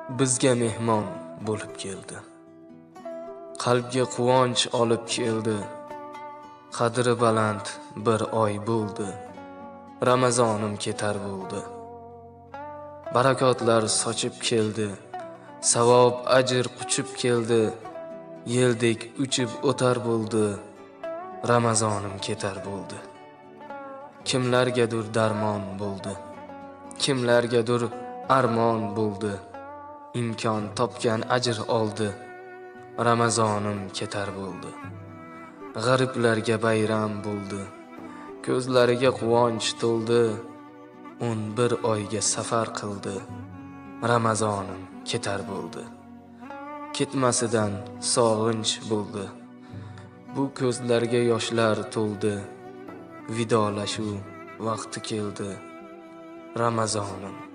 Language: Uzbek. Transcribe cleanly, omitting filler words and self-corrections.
Bizga mehmon bo'lib keldi. Qalbga quvonch olib keldi. Qadri baland bir oy bo'ldi. Ramazonim ketar bo'ldi. Barakotlar sochib keldi. Savob ajr quchib keldi. Yeldek uchib o'tar bo'ldi. Ramazonim ketar bo'ldi. Kimlargadir darmon bo'ldi. Kimlargadir armon bo'ldi. Imkon topgan ajr oldi. Ramazonim ketar bo'ldi. G'ariblarga bayram bo'ldi. Ko'zlariga quvonch to'ldi. 11 oyga safar qildi. Ramazonim ketar bo'ldi. Ketmasidan sog'inch bo'ldi. Bu ko'zlarga yoshlar to'ldi. Vidolashuv vaqti keldi. Ramazonim